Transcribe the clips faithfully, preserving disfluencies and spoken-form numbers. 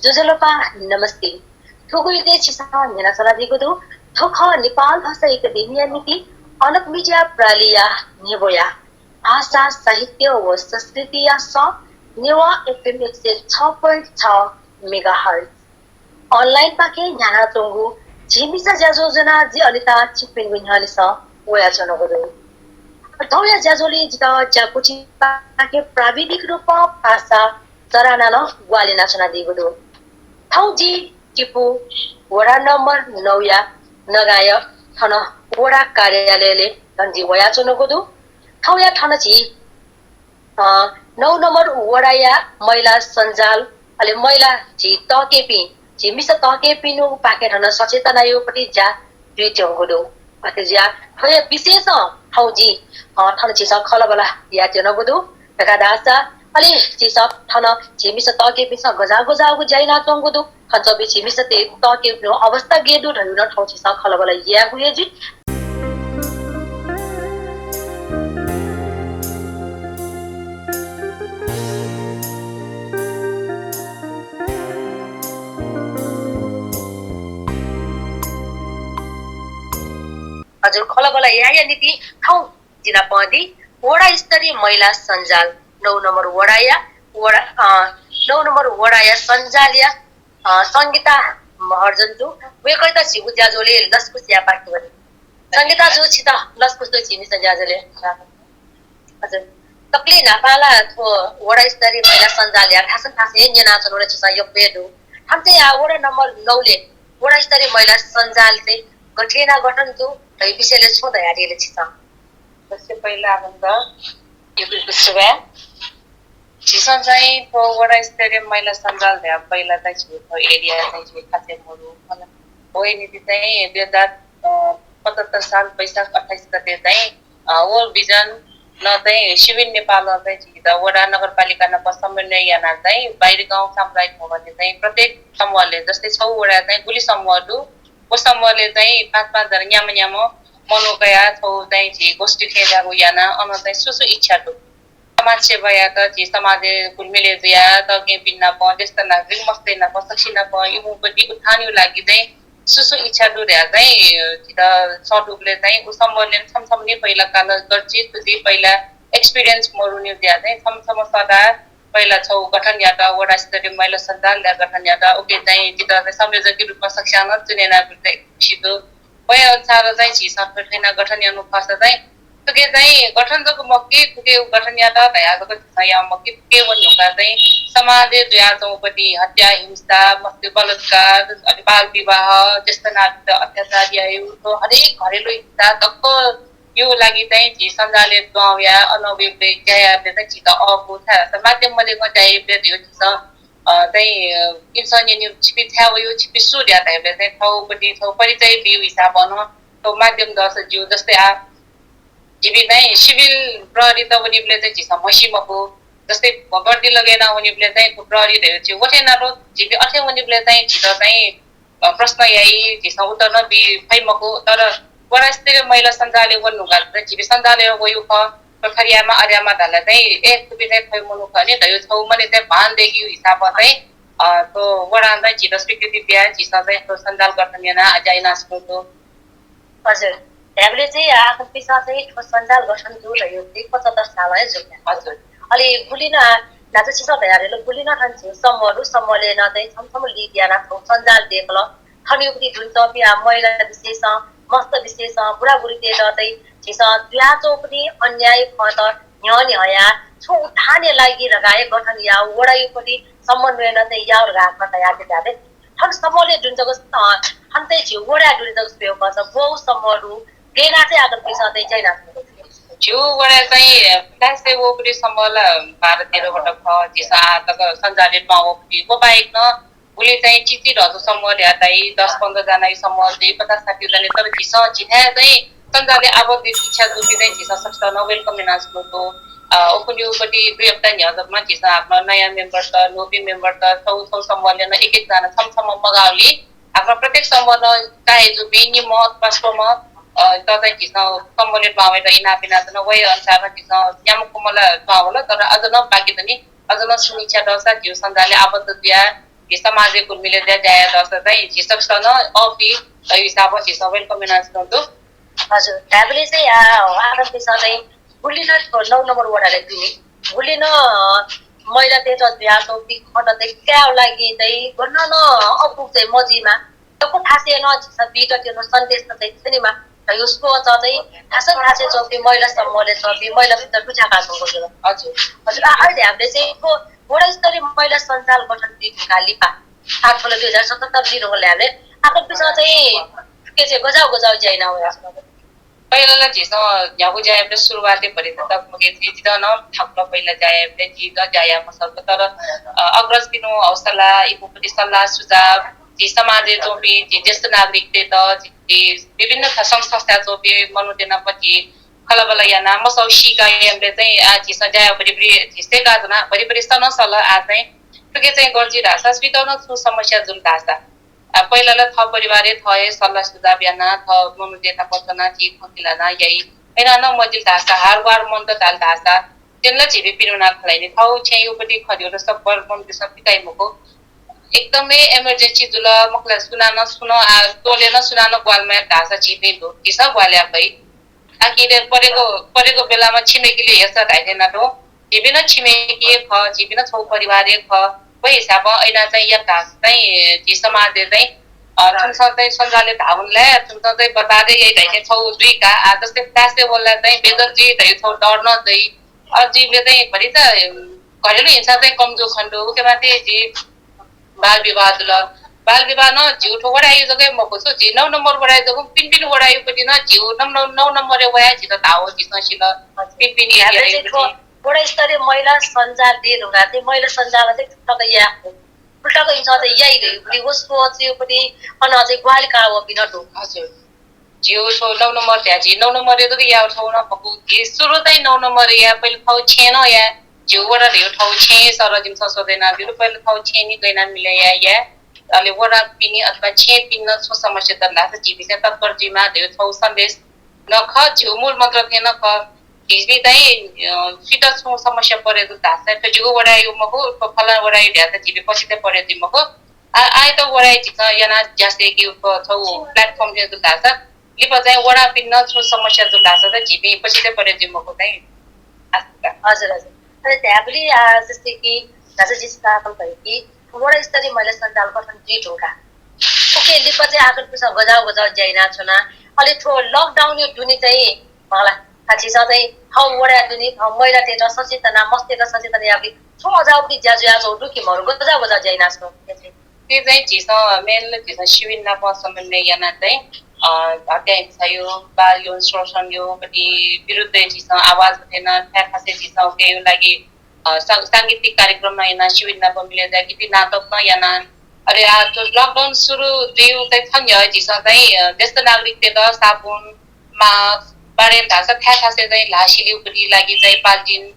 ज्वजलपा, नमस्ते। थुगु इलय् छिसं न्यनाच्वनादीगु दु। थ्व खः नेपाल भाषा एकेडेमीया निंतिं अनक मिडिया प्रालिया न्ह्यब्वया भाषा, साहित्य व संस्कृतिया सः नेवाः एफएम एक सय छ point छ मेगाहर्ट्ज। अनलाइनपाखें न्ह्यानाच्वंगु झीमिसा ज्याझ्वः ज्वनाः जि अनिता छिकपिनिगु न्ह्यःने वयाच्वनागु दु। थौंया ज्याझ्वलय् जितः ज्याकुथिपाखें प्राविधिक रूपं पासा चरानां नं ग्वाहालि यानाच्वनादीगु दु। थौं जि किपू वडा नम्बर नौया नगाःया थन वडा कार्यालयलय् थन जि वयाच्वनागु दु। थौंया थन झी, अ, नौ नम्बर वडाया महिला सञ्जाल, अले महिला झी तःकेपिं, झी मिसा तःकेपिनिगु पाखें थन सचेतनाया पति ज्या जुइत्यंगु दु। अथे जुयाः थ्वया विषयसं थौं जिं, अ, थन झीसं खँल्हाबल्हा यायेत्यनागु दु धकाः धाःसा, अले झीसं थन झी मिसा तःकेपिन्सं गज्याः गज्याःगु ज्या यानाच्वंगु दु, थन च्वंपिं झी मिसा तःकेपिनिगु अवस्था गय् दु धइगु नं थौं झीसं खँल्हाबल्हा यायेगु हे जुइ। हजुर, खँल्हाबल्हा यायेया निंतिं थौं जि नाप दी वडा स्तरीय महिला सञ्जाल नौ नम्बर वडाया, वडा, अ, नौ नम्बर वडाया सञ्जालया, अ, संगीता महर्जन जु, वय्कःयात झीगु ज्याझ्वलय् लसकुस यायेपाखे वने। संगीता जु, छितः लसकुस दु झीमिसा ज्याझ्वलय्। हजुर। सकलें न्हापां ला थ्व वडा स्तरीय महिला सञ्जालया थासं थासं हे न्यनाच्वनागु ला झीसं यक्व हे दु। थन चाहिँ आ वडा नम्बर नौ ले वडा स्तरीय महिला सञ्जाल चाहिँ गथे यानाः गठन जु धइगु विषयलय् छुं धयादिल छिसं। सबसे पहिला आपालं यक्व यक्व सुभाय्। झीसं चाहिँ थ्व वडा स्तरीय महिला सञ्जाल धया पहिला चाहिँ झीगु थ्व एरिया चाहिँ झीगु थासय् मरु। वया निंतिं चाहिँ दुई हजार, अ, पचहत्तर साल वैशाख अट्ठाइस गते चाहिँ, अ, World Vision नं चाहिँ सिभिल नेपालं चाहिँ झीत वडा नगरपालिका नाप समन्वय यानाः चाहिँ बाहिर गाउँ सामुदायिक भवनले चाहिँ प्रत्येक समूहले, जस्तै छौ वडा चाहिँ गुलि समूह दु, व समूहले चाहिँ पाँच पाँच जना न्याम्ह न्याम्ह मनू कयाः छौ चाहिँ झी गोष्ठी थें ज्याःगु यानाः अन चाहिँ सु सु इच्छा दु समाज सेवा यायेत, झी समाजय् घुलमिले जुयाः तःकेपिं नाप, ज्येष्ठ नागरिक, मस्तय् नाप, सकसिया नाप, इमिगु प्रति उत्थानया लागि चाहिँ सु सु इच्छा दु धयाः चाहिँ, अ, झीत सः दुबलय् चाहिँ उ समूहले छम्ह छम्ह निं पहिला काल गर्जी, थुकी पहिला experience मरुनि जुयाः चाहिँ छम्ह छम्ह सः दाः पहिला छौ गठन यात, वडा स्तरीय महिला सञ्जाल धयाः गठन यात, उकी चाहिँ जितः चाहिँ संयोजकया रूपमा सकसियां नं चुने यानागु चाहिँ खुसी दु। वया अनुसार चाहिँ झीसं थ्व थें यानाः गठन यानागु खःसा चाहिँ थुकी चाहिँ गठन जक मखु कि, थुकी गठन यात धयाः जक झीसं याःगु मखु कि, थुकी वने धुंकाः चाहिँ समाजय् जुयाच्वंगु प्रति हत्या, हिंसा, मस्ती, बलात्कार, अनि बाल विवाह, ज्येष्ठ नागरिकत अत्याचार यायेगु, थ्व हरेक घरेलु हिंसा दक्वया लागि चाहिँ झी सञ्जालय् दुहां वयाः अन वयेबलय् ज्या यायेबलय् चाहिँ झीत अःपु, छाय् धाःसा माध्यम मदयेकं ज्या याइबलय् धइगु झीसं अ, चाहिँ, अ, इमिसं न्यनीगु, छिपिं छाय् वयागु, छिपिं सु धयाः धाइबलय् चाहिँ थौंकन्हय् थौं परिचय बीगु हिसाबं नं थौं माध्यम दःसा ज्यू। जस्तै आ, झीपिं चाहिँ सिभिल प्रहरीत वनीबलय् चाहिँ झीसं म्हसी मखु। जस्तै भर्ती लगय् यानाः वनीबलय् चाहिँ थ्व प्रहरी धयागु झी व थें यानाः झीपिं अथे वनीबलय् चाहिँ झीत चाहिँ, अ, प्रश्न याइ, झीसं उत्तर नं बी फइ मखु। तर वडा स्तरीय महिला सञ्जालय् वने धुंकाः चाहिँ झीपिं सञ्जालय् वयागु खः। थ्व थथे यायेमाः, अथे यायेमाः धाःसा चाहिँ, ए, थुपिं चाहिँ फइ मनू खः नि धयागु छौ मनय् चाहिँ भान दयेकेगु हिसाबं चाहिँ अ, थ्व वडां चाहिँ झीत स्वीकृति बियाः झीसं चाहिँ थ्व सञ्जाल गठन यानाः ज्या यानाच्वनागु दु। हजुर। धायेबलय् चाहिँ आखुपिन्सं चाहिँ थ्व सञ्जाल गठन जू धयागु चाहिँ पचहत्तर सालं हे जू। हजुर। अले गुलि नं, न्हाचः छिसं धयादिल, गुलि नं थन झीगु समूह दु, समूहले नं चाहिँ छम्ह छम्ह lead यानाः थ्व सञ्जाल दयेकल। थनयागु प्रति दुने च्वंपिं आ महिला विशेषं, मस्त विशेषं, बुढाबुढीतय्त चाहिँ झीसं जुयाच्वंगु प्रति अन्याय खँत न्ह्यःने हयाः छुं उत्थानया लागि धकाः हे गठन याः, वडायागु प्रति समन्वय नं चाहिँ याः धकाः खँ धयादिल धाःसा थन समूहले दुने जक, अ, थन चाहिँ झी वडाय् दुने जक स्वयेगु खःसा व समूह दु, गय् यानाः चाहिँ आखुपिन्सं चाहिँ ज्या यानाच्वनागु दु। झीगु वडाय् चाहिँ पचास सय वःगु समूह ला बाह्र तेह्र वटा खः, झीसं आः तक सञ्जालय् दुहां वःगु। व बाहेक नं गुलि चाहिँ चिचीधंगु समूह धयाः धाइ, दस पन्ध्र जनाया समूह जुइ, पचास साठी जनाया, तर झीसं झीथाय् चाहिँ सञ्जालय् आबद्ध इच्छा जूपिं चाहिँ झीसं सकसितं नं welcome यानाच्वनागु दु। अ, उखुन्हुगु प्रति दुई हप्ता न्ह्यः जकमा झीसं हाकनं नयाँ memberत, न्हूपिं memberत, छौ छौ समूहले नं एक एक जना छम्ह छम्ह मगाःगुलिं हाकनं प्रत्येक समूहं नं चाहे जूपिं निम्ह अथवा स्वम्ह, अ, त चाहिँ झीसं समूहले दुहां वयेत इनाप यानाच्वन। वया अनुसार नं झीसं न्याम्ह खुम्ह ला दुहां वल, तर अझ नं बाकी दनि। अझ नं सुनिच्छा दःसा झीगु सञ्जालय् आबद्ध जुयाः झी समाजय् कुन मिले ज्या ज्या यात अवस्था चाहिँ झी सकसित नं अःपुइ, अयु हिसाबं झीसं welcome यानाच्वनागु दु। हजुर, धायेबलय् चाहिँ, आ, आरम्भय् चाहिँ गुलिं नं थ्व नौ नम्बर वडाले दुनि, गुलिं नं, अ, महिलातय्त जुयाच्वंपिं खँत चाहिँ कायेगु लागि चाहिँ गनं नं अःपुगु चाहिँ मजुइमा। यक्व थासय् नं झीसं बीत त्यन सन्देश चाहिँ थ्यनेमा। धयागु सोच चाहिँ थासय् थासय् च्वंपिं महिला समूहले च्वंपिं महिलापिन्त लुझाकाच्वंगु जुल। हजुर। हजुर, आ, अले धायेबलय् चाहिँ थ्व वडा स्तरीय महिला सञ्जाल गठन जुइ धुंकाः लिपा, आः थ्व ला दुई हजार सतहत्तर जुइ धुंकल धायेबलय् आखुपिन्सं चाहिँ के चाहिँ गज्याः गज्याः ज्या याना वयाच्वन? पहिला ला झीसं न्ह्यागु ज्या यायेबलय् सुरुवातय् भति तक मखु, जितः नं थाकु पहिला ज्या यायेबलय् जितः ज्या याये मसःगु, तर, अ, अग्रजपिनिगु हौसला, इमिगु प्रति सल्लाह सुझाव, झी समाजय् च्वंपिं झी ज्येष्ठ नागरिकतय्त, झी विभिन्न थ-, संघ संस्थाय् च्वंपिं मनूतय् नाप झी खँल्हाबल्हा यानाः मसःगु सीकाः यायेबलय् चाहिँ आः झीसं ज्या यायेगु भरिभरि झी सय्काच्वना, भरिभरि सनं सल। आः चाहिँ थुकी चाहिँ गन जुइ धाःसा सुयातं नं छुं समस्या जुल धाःसा, आ, पहिला ला थः परिवारय् थः हे सल्लाह सुझाव यानाः थः मनूतय् नाप च्वनाः झी खँ ल्हानाः याइ। अय्नं नं मजिल धाःसा, हार गुहार मन्त धाल धाःसा, त्यन ला झीपिं पिने वनाः खँ ल्हाइ नि। थःगु छेँयागु पति खँ ल्हायेत सकभर मनूतय्सं पिकाइ मखु। एकदमै emergency जुल, मखु ला सुनानं सुनं, आ, टोलय् नं सुनानं ग्वाहालि मयात धाःसा झीपिं दु, झीसं ग्वाहालि याये फइ। आखिरय् परेगु, परेगु बेलामा छिमेकीले हेरचाह धाइ थें याना तुं। झीपिं नं छिमेकी हे खः, झीपिं नं छगू परिवार हे खः। व हिसाबं अय्नं चाहिँ यात धाःसा चाहिँ झी समाजय् चाहिँ, अ, थुमिसं चाहिँ सञ्जालय् धाःगु नं ला, थुमिसं चाहिँ बचाय् याइ धाइ थें छगू जुइ का। आ, जस्तै flash-य् वल ला चाहिँ बेइज्जत जुइ धयागु छगू डर नं दइ। अझ झीपिं चाहिँ भति त, अ, घरेलु हिंसा चाहिँ कम जू खने दु। उकिं माथि झी बाल विवाह जुल। बाल विवाह नं झीगु थ्व वडाया जक हे मखु, छु झी नौ नम्बर वडाया जक, पिने पिने वडाया पति नं झीगु नौ, नौ, नौ नम्बरय् वयाः झीत धाःगु झीसं सिल। पिने पिने धाःसा चाहिँ थ्व वडा स्तरीय महिला सञ्जाल जुइ धुंकाः चाहिँ महिला सञ्जालं चाहिँ थुलि तक याये, थुलि तक इमिसं चाहिँ याइ धइगु पति, व सोचया पति अन चाहिँ ग्वाहालि काः वःपिं नं दु। हजुर। झीगु थ्व नौ नम्बर धया, झी नौ नम्बरय् जक याःगु छगू नं मखु। झी सुरु चाहिँ नौ नम्बरय् याये, पहिले थःगु छेँय् नं याये। झीगु वडा धयागु थःगु छेँ सर जिमिसं स्वयाः यानादिल। पहिले थःगु छेँय् निकः यानाः मिले याये, याये। अले वडापिनि अथवा छेँपिनि नं छुं समस्या दत धाःसा झीपिं चाहिँ तत्पर जुइमाः धयागु छगू सन्देश नं खः, झीगु मूल मन्त्र थें नं खः। झीपिं चाहिँ, अ, सुयातं छुं समस्या परे जुल धाःसा, थ्व जिगु वडाया मखु, थ्व फलाना वडाया धयाः झीपिं पछितय् परे जुइ मखु। आ, आःयात वडाया झीसं यानाः ज्या सय्केगु थ्व छगू platform थें जुल धाःसा, लिपा चाहिँ वडापिनि नं छुं समस्या जुल धाःसा त झीपिं पछितय् परे जुइ मखु चाहिँ आशा। हजुर, हजुर। अले धायेबलय्, आ, जस्तै कि दाजुकिजापिं कल कइ कि वडा स्तरीय महिला सञ्जाल गठन जुइ धुंकाः उकी लिपा चाहिँ आखुपिन्सं गज्याः गज्याः ज्या यानाच्वना। अले थ्व lockdown-या दुने चाहिँ मला, आ, झीसं चाहिँ थः वडाया दुने, थः महिलातय्त सचेतना, मस्तय्त सचेतना यायेबलय् छुं अज्याःगु ज्या जुयाच्वंगु दु कि मरु, गज्याः गज्याः ज्या यानाच्वना। थ्व चाहिँ झीसं mainly झीसं सिविन नाप समन्वय यानाः चाहिँ, अ, हत्या हिंसाया, बाल यौन शोषणया पति विरुद्ध झीसं आवाज उठेन, थाय् थासय् झीसं उकिया लागि, अ, सा-, सांगीतिक कार्यक्रम नं याना, सिविन नाप मिले ज्या गीति नाटक नं याना। अले आ, थ्व lockdown सुरु जुइगु चाहिँ थन झीसं चाहिँ, अ, ज्येष्ठ नागरिकतय्त साबुन, mask, बारें धाःसा थाय् थासय् चाहिँ ल्हाः सिलिगु पति लागि चाहिँ बाल्टिन,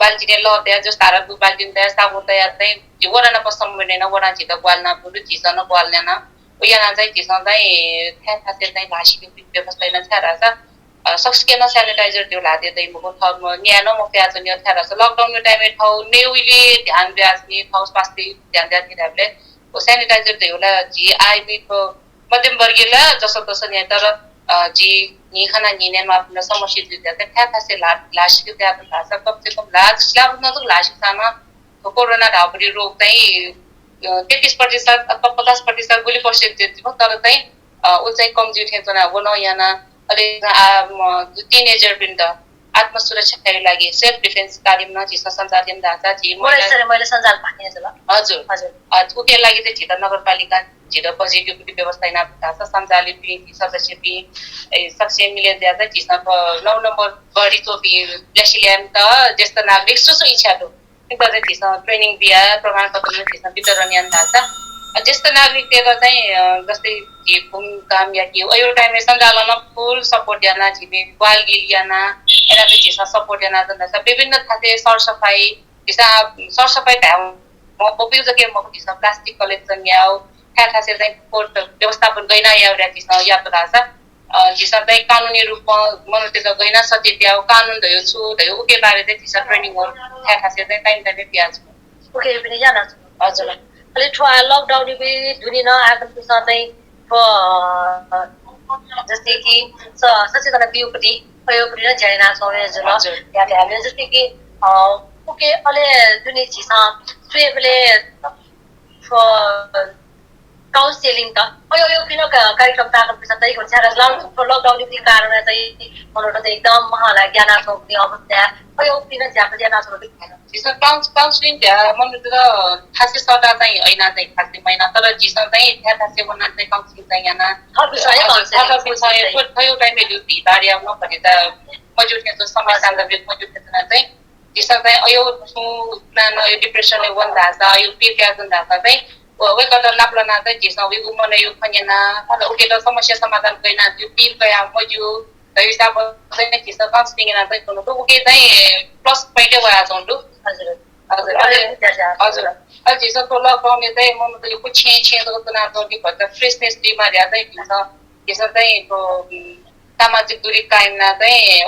बाल्टिनय् लः तयाः, जस धारा दु बाल्टिन तयाः, साबुन तयाः चाहिँ झी वडा नाप समन्वय यानाः वडां झीत ग्वाहालि यानादीगु दु, झीसं नं ग्वाहालि याना। व यानाः चाहिँ झीसं चाहिँ थाय् थासय् चाहिँ ल्हाः सिलिगु व्यवस्था याना, छाय् धाःसा, अ, सकसिके नं sanitizer धयागु ल्हातय् दइ मखु, थः न्याये नं मफयाच्वनी, छाय् धाःसा lockdown-या time-य् थः नयेगुलिइ ध्यान बियाच्वनी, थः स्वास्थ्यय् ध्यान बियाच्वनी धायेबलय् व sanitizer धयागु ला झी आःयापिं थ्व मध्यम वर्गीय ला जसतस न्याइ, तर, अ, झी न्हि खनाः न्हि नयेमाःपिन्त समस्या जुइ धयाः थाय् थासय् ल्हाः, ल्हाः सिलिगु तयाः धाःसा कम से कम ल्हाः, ल्हाः नं जक ल्हाः सिल, साना थ्व कोरोना धाःगु पति रोग चाहिँ, अ, तेत्तिस प्रतिशत अथवा पचास प्रतिशत गुलि percent जुइ, तर चाहिँ, अ, उ चाहिँ कम जुइ थें च्वना, व नं याना। अले आ, म, teenager-पिन्त आत्मसुरक्षाया लागि self defence कार्यक्रम नं झीसं सञ्चालन याना धाःसा झी वडा महिला स्तरीय महिला सञ्जाल पाखें जुल। हजुर। हजुर। अ, उकिया लागि चाहिँ झीत नगरपालिकां झीत budget-या पति व्यवस्था याना धाःसा सञ्चालकपिं, सदस्यपिं, ए, सकसिनं मिले जुयाः चाहिँ झीसं थ्व नौ नम्बर वडाय् च्वंपिं ब्यासिलियानत ज्येष्ठ नागरिक सु सु इच्छा दु, इमित चाहिँ झीसं training बियाः प्रमाणपत्र नं झीसं वितरण याना धाःसा, अ, ज्येष्ठ नागरिकतय्त चाहिँ, अ, जस्तै झी घुमघाम याकी, अय् time-य् सञ्जालं नं full support याना, झीपिं ग्वाहालि गिलि याना, अय्‌नं चाहिँ झीसं support याना धाःसा विभिन्न थासय् सरसफाइ, झीसं, अ, सरसफाइ धायेवं मफुगु जक हे मखु, झीसं plastic collection यायेगु, थाय् थासय् चाहिँ फोहोर व्यवस्थापन गय् याना यायेगु धयाः झीसं यात धाःसा, अ, झीसं चाहिँ कानुनी रूपमा मनूतय्त गय् याना सचेत यायेगु, कानुन धयागु छु धयागु उकिया बारे चाहिँ झीसं training-हरू थाय् थासय् चाहिँ time time-य् बियाच्वना। उकिया बारे याना। हजुर। अले थ्व आ lockdown-या दुने नं आकनपिसं चाहिँ थ्व, अ, जस्तै कि स-, सचेतना बिउपट्टि, अयोपट्टि नं ज्या यानाच्वंगु जुल। हजुर। या त हाले जस्तै कि, अ, उके अले दुने झीसं स्वयेबले थ्व counselling त अयो, अयो पिन का-, कार्यक्रम त आकनपिसं तयागु ज्या lockdown, lockdown-या कारण चाहिँ मनूत चाहिँ एकदम महला ज्या यानाच्वंगु अवस्था, अयो पिन ज्या यानाच्वंगु झीसं काउन्स-, counselling धया मनूत खासै सःता चाहिँ अइना चाहिँ खासै महिना, तर झीसं चाहिँ थ्या थासय् वना चाहिँ counselling चाहिँ याना। थःपिसं हे हजुर, counselling थःपिसं हे चाहिँ। थ्व, थ्व time-य् भिडभाड याउन भति त मज्यू थें च्वं, समय सान्दर्भिक मज्यू थें च्वना चाहिँ झीसं चाहिँ अयो छुं plan अयो depression-य् वन धाःसा, अयो पीर काय् च्वन धाःसा चाहिँ व-, वय्‌कःयात नापलाना चाहिँ झीसं वय्‌कःया मनया खँ न्यना, मतलब उकेत समस्या समाधान कयाना, त्यो पीर कया मज्यू। धइगु हिसाबं चाहिँ झीसं counselling याना चाहिँ च्वनु दु। उके चाहिँ plus point हे वयाच्वनु दु। हजुर। हजुर, अले, अले, हजुर। अले झीसं थ्व lockdown-य् चाहिँ मनूत यक्व छेँय् छेँय् जक च्वनाच्वंगु भचा freshness जुइमा धया चाहिँ झीसं, झीसं चाहिँ थ्व, उम्, सामाजिक दूरी कायम याना चाहिँ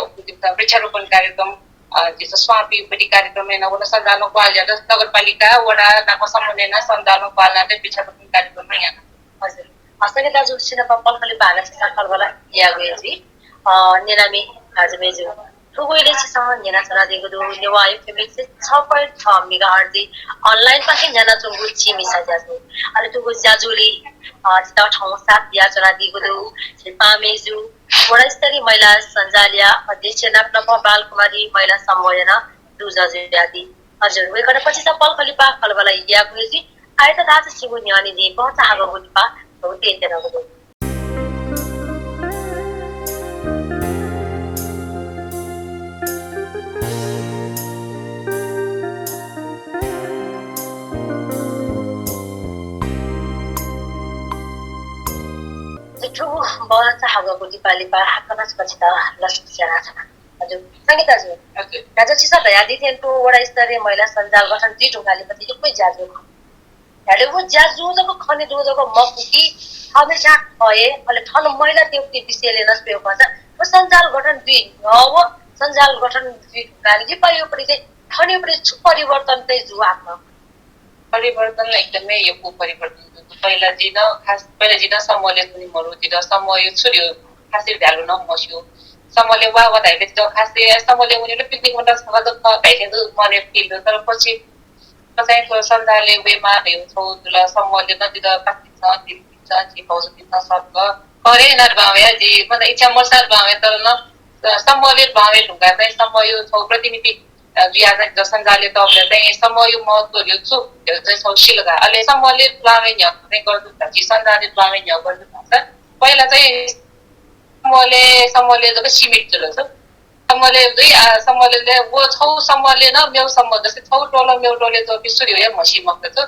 वृक्षारोपण कार्यक्रम, अ, झीसं स्वां पिउपट्टि कार्यक्रम याना वन, सञ्चालन क्वहां जुयात नगरपालिका, वडा नाप समन्वय याना सञ्चालन क्वहां जुयात वृक्षारोपण कार्यक्रम याना। हजुर। अ, संगीता दाजु, छिनाप पलख लिपा हानं छिसं खँल्हाबल्हा यायेगु हे जुइ। अ, न्यनामि भाजु मय्‌जु, थुगु इलय् छिसं न्यनाच्वनादीगु दु नेवाः FM एक सय छ point छ megahertz online पाखें न्यनाच्वंगु झी मिसा ज्याझ्वः। अले थुगु ज्याझ्वलय्, अ, छितः थौं साथ बियाच्वनादीगु दु झी पाहां मय्‌जु, वडा स्तरीय महिला सञ्जालया अध्यक्ष नापनापं बालकुमारी महिला समूहया नं दुजः जुयादी। हजुर, वय्‌कःयात छि पलख लिपा खँल्हाबल्हा यायेगु हे जुइ। आय् धाःसा छिगु न्ह्यःने जिं भचा हाकःगु लिपा थौं तयेत्यनागु दु। थुगु भचा हाकःगु लिपा लिपा हाकनं छकः छितः लसकुस यानाच्वना। हजुर, संगीता दाजु। हजुर। दाजु, छिसं धयादी थें थ्व वडा स्तरीय महिला सञ्जाल गठन जुइ धुंकाः लिपा यक्व ज्याझ्वः खः। धाःसा व ज्याझ्वः जक खने जक मखु कि हमेसा खः हे, अले थन महिलातय्‌गु विषयलय् नं स्वयेगु खःसा व सञ्जाल गठन जुइ न्ह्यः व सञ्जाल गठन जुइ धुंकाः लिपा योपट्टि चाहिँ थनयोपट्टि छु परिवर्तन चाहिँ जुयाच्वन? परिवर्तन एकदमै यक्व परिवर्तन दु। पहिला जिं नं खास, पहिला जिं नं समूहलय् च्वनी मरु, जितः समूहया छु धइगु खासै value नं मस्यू। समूहलय् वा वा धाइबलय् जितः खासै समूहलय् वनेबलय् picnic वनेत छकः जक धाइथें जक मनय् feel दु। तर पछि चाहिँ थ्व सञ्जालय् वयेमाः धइगु छगू जुल, समूहलय् नं जितः पासापिन्सं, दिदीपिन्सं, झी भाउजूपिन्सं सःतक घर हे यानाः बांलाः, जिं मतलब इच्छा मछिनाः बांलाः, तर नं, अ, समूहलय् बांलाः धुंकाः चाहिँ समूहया छगू प्रतिनिधि अ, जुयाः चाहिँ जितः सञ्जालय् तःबलय् चाहिँ समूहया महत्व धइगु छु धइगु चाहिँ छगू सिल का। अले समूहलय् बांलाः न्ह्यः चाहिँ गथे जुल धाःसा, झी सञ्जालय् बांलाः न्ह्यः गथे जुल धाःसा, पहिला चाहिँ समूहलय्, समूहलय् जक सीमित जुल छु। समूहलय् जुइ, आ, समूहलय् व छगू समूहलय् नं मेगु समूह, जस्तै छगू टोलं मेगु टोलय् च्वंपिं छु धइगु हे म्हसी मखुत छु।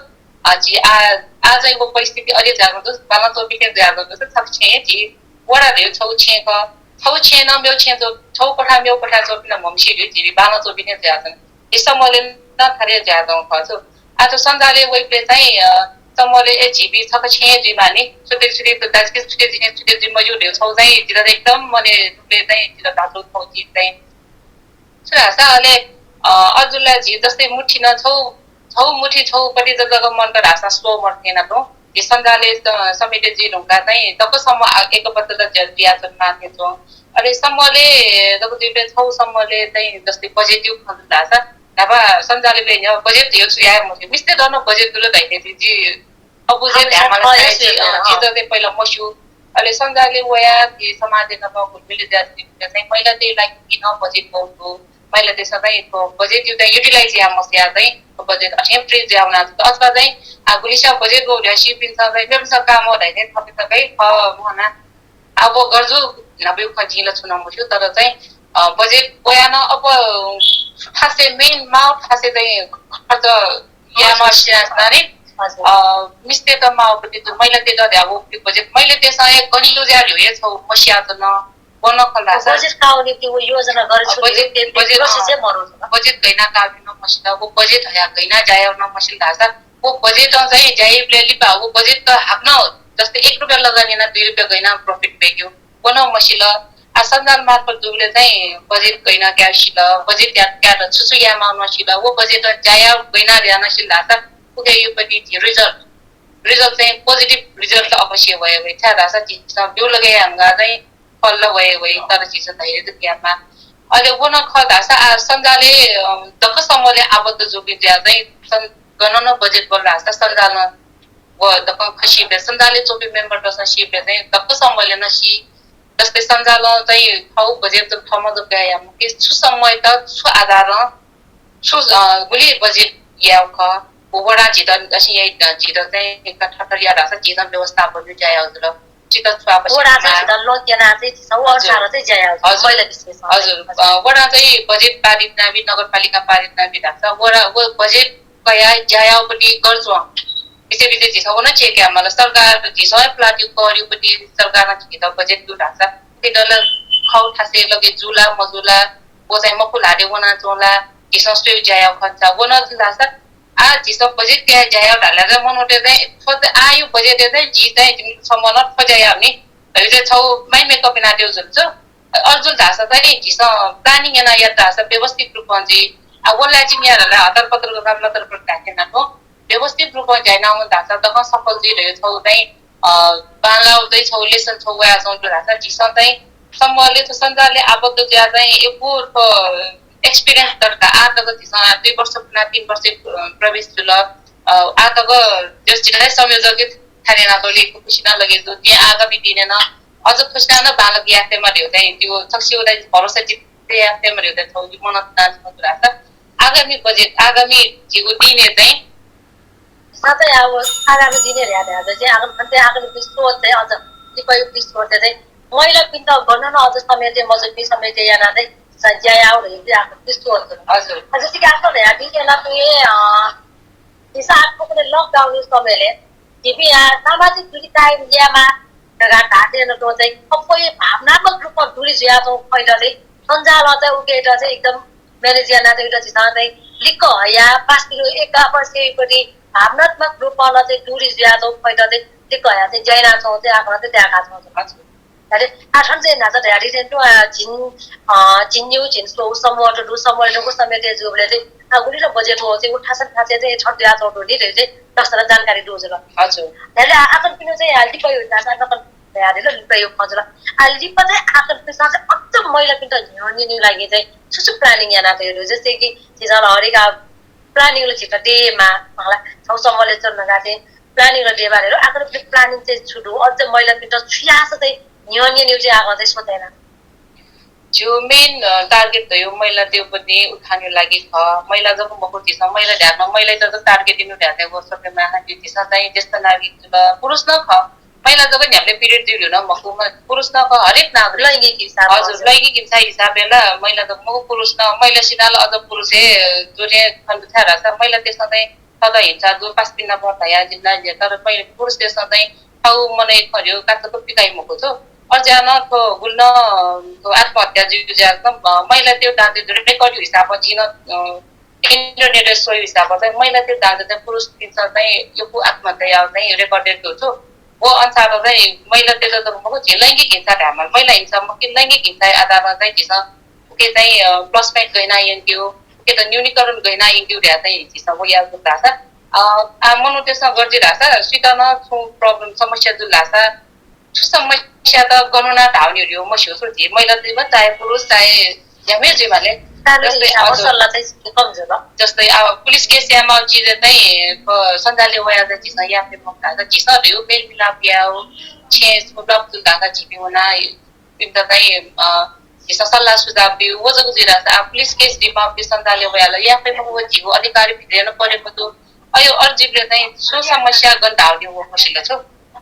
आ, झी आ, आ चाहिँ व परिस्थिति अले जुयाच्वंगु दु, बांलाः च्वंपिं थें जुयाच्वंगु दु, छकः छेँ हे झी वडा धइगु छगू छेँ खः। छगू छेँ नं मेगु छेँ च्वं, छगू पथां मेगु पथाय् च्वंपिं नं म्हमसी धइगु, झी बांलाः च्वंपिं थें जुयाच्वन। झी समूहलय् नं थथे जुयाच्वंगु खः छु। आ, थ्व सञ्जालय् वइबलय् चाहिँ, अ, समूहलय् ए झीपिं छकः छेँ जुइमाःनि, छुट्टै छुट्टै दाजुकिजा, छुट्टै जुइ, छुट्टै जुइ मज्यू धइगु छगू चाहिँ जितः एकदम मनय् दुबलय् चाहिँ जितः धाःगु छगू चिज चाहिँ छु धाःसा अले, अ, अजू ला झी जस्तै मुठी नं छगू, छगू मुठी छगू पति जक मनका धाःसा स्व मदु थें याना तुं। झी सञ्जालय्, अ, समिति जुइ धुंकाः चाहिँ दक्व समूह आ, एकबद्ध जुयाच्वनेमाः थें च्वं। अले समूहलय् दक्व जुइबलय् छगू समूहलय् चाहिँ जस्तै budget-या खँ जुल धाःसा न्हापा सञ्जालय् वये न्ह्यः budget धइगु छु याये मते। मिस्तय्त नं budget दु ला धाइथें जि अबुझे हमेसा धायेमाः खः हे धाइ, स्वयेबलय्, अँ, अँ। जितः चाहिँ पहिला मस्यू। अले सञ्जालय् वयाः झी समाजय् नाप घुलमिल जुयाः चाहिँ महिलातय् लागि नं budget मदु। महिलातय्सं चाहिँ budget-या चाहिँ utilize याये मसयाः चाहिँ budget अथें free जुयाः वनाच्वन। अथवा चाहिँ, आ, गुलिस्यां budget मदु धयाः सीपिन्सं चाहिँ मेपिन्सं का मदु धाइथें थःपिन्सं चाहिँ खः मोहना अब गर्जु न्हापाया खँ जिं ला छुं नं मस्यू, तर चाहिँ, अ, budget वयाः नं अब थासय् main माःगु थासय् चाहिँ खर्च यायेमाः सिनाच्वना नि। हजुर। अ, मिस्तय्त माःगु budget, महिलातय्त धयागु budget, महिलातय्सं हे गन use याये धइगु हे छगू मसियाच्वन। व नं खँ ल्हाःसा budget काःगु निंतिं व योजना गथे छु budget, budget, budget, अ, process हे मरु जुल। Budget गय् यानाः काःगु नं मसिल, व budget हयाः गय् यानाः ज्या याःगु नं मसिल धाःसा व budget-ं चाहिँ ज्या याइबलय् लिपा व budget-त हाकनं जस्तै एक रुपियाँ लगानी यानाः दुई रुपियाँ गय् यानाः profit ब्वयेकेगु व नं मसिल। आ, सञ्जाल मार्फत जूबलय् चाहिँ budget गय् यानाः काये सिल, budget यात, यात छु छु यायेमाःगु नं सिल, व budget-ं ज्या याःगु गय् यानाः याना सिल धाःसा उके युपति झी रिजल्ट रिजल्ट चाहिँ पोजिटिभ रिजल्ट अवश्य वये वइ। छाय् धाःसा झीसं ब्यू लगे यानाः चाहिँ फल वये वइ, तर झीसं धैर्य दुक्यामा। अले व नं खः धाःसा आ सञ्जालय्, अ, दक्व समूहले आबद्ध जूपिं जुया चाहिँ सं-, गनं नं बजेट बल धाःसा सञ्जालं व दक्वं खसिबे सञ्जालय् च्वंपिं मेम्बर दसं सिबे चाहिँ दक्व समूहले नं सी। जस्तै सञ्जालं चाहिँ थौ बजेट थमं जक याये मखु कि छु समूहयात छु आधारं छु, अ, गुलि बजेट याये खः, व वडां झीत असिं याइ, अ, झीत चाहिँ एक थरथर याः धाःसा झीसं व्यवस्थापन ज्या याः जुल। झीत छु आवश्यक वडां चाहिँ मा- झीत लक्ष्य यानाः चाहिँ झीसं व हजुर। अनुसार चाहिँ ज्या याः जुल। हजुर। महिला विशेष। हजुर। अ, वडां चाहिँ बजेट पारित यानाबी, नगरपालिका पारित यानाबी धाःसा वडा, व बजेट कयाः ज्या याःपति गर्जुं बिचे बिचे झीसं व नं check याये माल। सरकार झीसं हे प्लाटिउ कर्युपति सरकारं झीत बजेट दु धाःसा उके दल खौ थासय् लगे जुला मजुला, व चाहिँ मखु ल्हातय् वनाच्वंला, झीसं स्वयेगु ज्या याये खंसा व नं जुल धाःसा आ झीसं बजेट कयाः ज्या याये धाःसा मनूतय् चाहिँ थ्व आःयागु बजेटय् चाहिँ झी चाहिँ जिमि समूहं थ्व ज्या याये नि धइगु चाहिँ छौ माइ मेकअप यानातयेगु जुल छु। अले जुल धाःसा चाहिँ झीसं प्लानिङ यानाः यात धाःसा व्यवस्थित रूपं जुइ। आ, व ला जिमि यात धाःसा हतर पतर गन लतर पतर धाये यानातुं व्यवस्थित रूपं ज्या यानावन धाःसा दक्वं सफल जुइ धइगु छौ चाहिँ, अ, बांलाःगु चाहिँ छौ लेसन छौ वयाच्वंगु धाःसा झीसं चाहिँ समूहले थ्व सञ्जालय् आबद्ध जुया चाहिँ यक्व थ्व experience दरकार। आः तक झीसं दुई वर्ष पुना तीन वर्ष, अ, प्रवेश जुल। अ, आः तक जस जिल्ला संयोजक थाने ना तो लेखु खुशी ना लगे दु। जिं आगामी दिनय् नं अझ खुशी ना बालक याते मरे होता है। जो सक्सी होता है, भरोसा जिते याते मरे होता है, थौ मन ना मधुरासा। आगामी बजेट, आगामी जिगु दिनय् चाहिँ साथै अब आगामी दिनय् ह्या ह्या चाहिँ आगामी, अन्त्य आगामी सोच चाहिँ अझ लिपायु सोच चाहिँ महिलापिन्त गणना अझ समेटे मजुपि समेटे याना चाहिँ ज्या याउ रे आगामी सोच। हजुर। अझ सिका आगामी ह्या दिनय् ना तुए, अ, हिसाब पकड़े lockdown यु समयले, जिमि या सामाजिक दूरी कायम यामा धगा धाते न तो चाहिँ अप्पये भावनात्मक रूपमा दूरी जुया तो खैलले सञ्जाल चाहिँ उके चाहिँ एकदम manage याना चाहिँ उता चाहिँ लिक्क हया पास्तिरो एक आपसपट्टि भावनात्मक रूपमा चाहिँ दूरी जुया तो खैलले लिक्क हया चाहिँ ज्या याना छौ चाहिँ आखना चाहिँ त्याका छौ। हजुर। अरे, आठन चाहिँ नाचा तयारी चाहिँ तो, आ, झिन, अ, झिन्यु, झिन सो, समूह तो दु, समूह तो समेत जुबले चाहिँ, आ, गुली र बजेट हो चाहिँ, उठासन खाचे चाहिँ, छट या तो दु नि, रे चाहिँ, दसरा जानकारी दु जुल। हजुर। अरे, आ, आकन पिनु चाहिँ, आ, लिपा यो नाचा, आकन तयारी ल, लिपा यो खजुल। आ, लिपा चाहिँ, आकन पिसा चाहिँ, अत्त महिला पिन्त न्यू, न्यू, न्यू लागि चाहिँ, सुसु planning याना तयारी, जस्तै कि, झिन हरेक, आ, planning ल झिका दे मा, मला, छौ समूहले चल नगा चाहिँ, planning ल देवा रे, आकन प्लानिङ चाहिँ छु दु, अझ महिला पिन्त छु यास चाहिँ, न्यू, न्यू, न्यू चाहिँ, आकन चाहिँ सोचेना। जो main, अ, target त यो महिला त्यो पनि उठाने लागि ख। महिला जब मको दिस, महिला ध्यान, महिला त target दिनु ध्यान, वो सबै माना दिस चाहिँ ज्येष्ठ नागरिक जुल, पुरुष न ख। महिला जब न्यापले period दिउ न मको म-, पुरुष न ख, हरेक नागरिक। लैंगिक हिसाब हजुर, हजुर। लैंगिक हिंसा हिसाबले ल, महिला त मको पुरुष न, महिला सिनाल अझ पुरुष हे, अ, जोरे खण्ड छ रासा, महिला त्यसमा चाहिँ सदा हिंसा जो पास पिन्ना पर्दा या जिल्ला जे, तर पहिले पुरुष त्यसमा चाहिँ थाउ मनय् खर्यो, काचको पिकाइ मको छ। अझ न थो गुल्न, थो आत्महत्या जु ज्या, अ, महिला त्यो दाँते जुरे कर्यो हिसाबमा जिन, अ, इन्टरनेट सोयो हिसाबमा चाहिँ महिला त्यो दाँते चाहिँ पुरुष पिन्स चाहिँ यो आत्महत्या या चाहिँ recorded दो छु। वो अनुसार चाहिँ महिला त्यो त मको झे लैंगिक हिंसा धामा, महिला हिंसा मको लैंगिक हिंसा आधारमा चाहिँ झिस उके चाहिँ, अ, plus point गइना यंक्यो, उके त न्यूनीकरण गइना यंक्यो रे चाहिँ झिस वो या जुल धासा। अ, आ, मनु त्यसमा गर्जी धासा, सुइत न छु problem समस्या जुल धासा, छु समस्या त गणना धाउने हो, मस्यो छु झे, महिला चाहिँ चाहे पुरुष, चाहे ज्यामे जुइ माले। कानुनी जस्तै, हिसाबमा हजुर। सल्लाह चाहिँ कम जुल। जस्तै, अब पुलिस केस यामा चिज चाहिँ, अ, सञ्जाले वया चाहिँ झिस या पे मौका, झिस रे मेल मिलाप या हो, छे मतलब जुल धासा झिपी वना, इमित चाहिँ, अ, झीसं सल्लाह सुझाव दिउ, वो जक जुइ धासा, आ, पुलिस केस दिमा, पुलिस सञ्जाले वयाल, या खै मखु वो झीगु अधिकार भित्र न परे मदु। अयो अर्जिबले चाहिँ सु समस्या गन धाउ दिउ वो मसिल छु।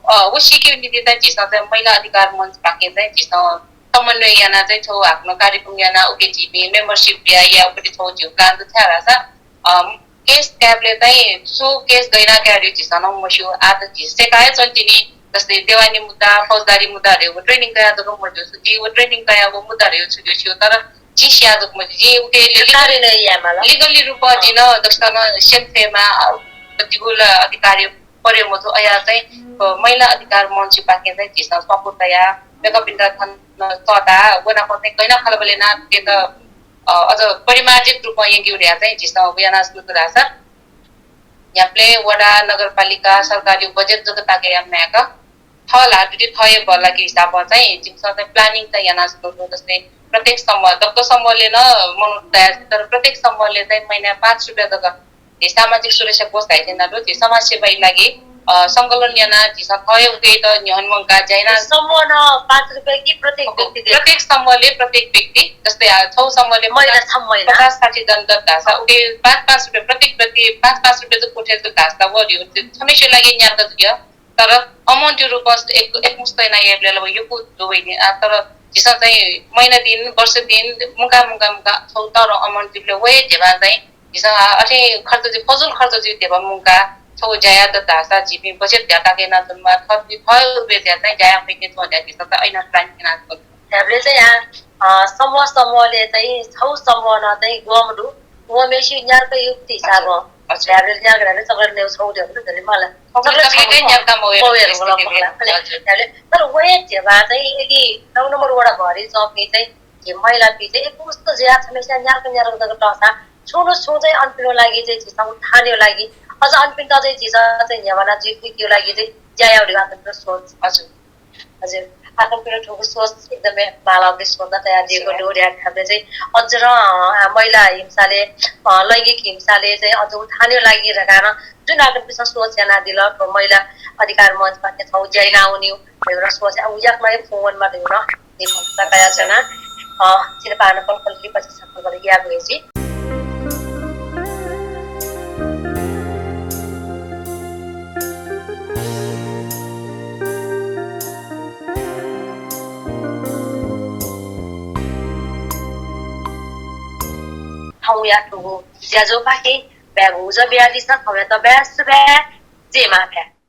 अ, वो सिके निति चाहिँ झीसं चाहिँ महिला अधिकार मञ्च पाके चाहिँ झीसं समन्वय याना चाहिँ छौ हाकनं कार्यक्रम याना उके झीपी membership या, या उके छौ झीउ plan त छ्या धासा, अ, केस ट्याबले चाहिँ सु केस गैना क्यारी झिसन मस्यु, आ त झिसे काय चन्तिनी, जस्तै देवानी मुद्दा, फौजदारी मुद्दाहरू training कया जक मज्यू, जि वो training कया वो मुद्दाहरू छु ज्यू, तर जि स्या जक मज्यू, जि उके ले-, legally रूपमा जिन दस्तन सेम फेमा, अ, जिगुल अधिकार परे मजु अया चाहिँ, अ, महिला अधिकार मञ्च पाके चाहिँ झिसन support कया, बेकपिन्दा थन सता, वना पत्ने गैना खलबले ना, ते त अ, अझ परिमार्जित रूपमा यंग्यु र्या चाहिँ झिसं उयाना सुरु धासा। न्ह्याबलें वडा, नगरपालिका, सरकारी बजेट जक ताके यानाः थः ल्हातुति थःहे बल्लाःगु हिसाबं चाहिँ जिमिसं चाहिँ planning चाहिँ याना छ्वयागु दु। जस्तै प्रत्येक समूह, दक्व समूहले नं मनूत तयार, तर प्रत्येक समूहले चाहिँ महिना पाँच रुपियाँ जक झी सामाजिक सुरक्षा कोष धाइसे याना दु, झी समाज सेवाया लागि, अ, संकलन याना झीसं थःहे उकेत न्ह्यःने मुंका ज्या याना। समूहं पाँच रुपियाँ कि प्रत्येक व्यक्ति दे? प्रत्येक समूहले, प्रत्येक व्यक्ति, जस्तै, आ, छौ समूहले महिला, पचास, छौ महिला। पचास साठी जन दत धाःसा उके पाँच पाँच रुपियाँ प्रत्येक व्यक्ति, पाँच पाँच रुपियाँ जक उठे दत धाःसा व ल्यू छम्हेसिया लागि न्यार्का जुइगु। तर amount-या रूपं एक, एकमुष्ट याना यायेबलय् ला व यक्व दु वइनि। आ, तर झीसं चाहिँ महिना दिन, वर्ष दिन, मुंका, मुंका, मुंका, छौ तःधं amount जुइबलय् व हे ध्यबा चाहिँ झीसं, आ, अथे खर्च जुइ, फजुल खर्च जुइ ध्यबा मुंका छौ ज्या यात धाःसा झीपिं बजेट ध्याताके याना च्वनेमाः, थःपिं थः उबे ध्या चाहिँ ज्या याये फइके च्वने ध्या झीसं चाहिँ अइना planning याना च्वने। ध्यबा चाहिँ या, अ, समूह, समूहले चाहिँ छौ समूहं चाहिँ ग्वम्ह दु, ग्वम्हेसिया न्यार्का युक्ति हिसाबं। अच्छा। ध्यबा न्यार्का ध्याबलें चक्र नेउ छौ ध्यबा ध्याबलें मला। चक्र चक्र छौ छौ न्यार्का मवे, मवे, मवे, मवे, मवे। हजुर। ध्यबा, तर व हे ध्यबा चाहिँ यदि नौ नम्बर वडा भरि च्वंपिं चाहिँ झी महिलापिं चाहिँ एकमुष्ट जुया छम्हेसिया न्यार्का न्यार्का जक तःसा छुं न छुं चाहिँ अनपिनिगु लागि चाहिँ झीसं उत्थानया लागि, अझ अनपिन्त चाहिँ झीसं चाहिँ न्ह्यब्वना जुइफुइकेगु लागि चाहिँ ज्या यायेगु आखंपिनिगु सोच। हजुर। हजुर, आखंपिनिगु थुगु सोच एकदमै बांलाःगु सोच तयार जुइगु दु। ध्यान थापे चाहिँ अझ नं, अ, महिला हिंसाले, अ, लैंगिक हिंसाले चाहिँ अझ उत्थानया लागि धकाः नं जुन आखंपिन्सं सोच यानादिल, थ्व महिला अधिकार मञ्च पाखें थौं ज्या याना वनेगु धइगु नं सोच, अ, याकनं हे पूवंवनेमाः धइगु नं जिं भरोसा कयाच्वना। अ, छिकपिनि पाना पलपल लिपा झी छकः यायेगु हे जुइ। थौंया थुगु ज्याझ्वःपाखें बाय् उजं बियादिसँ, थौंयात बाय् सुभाय्, जय मांभाय्।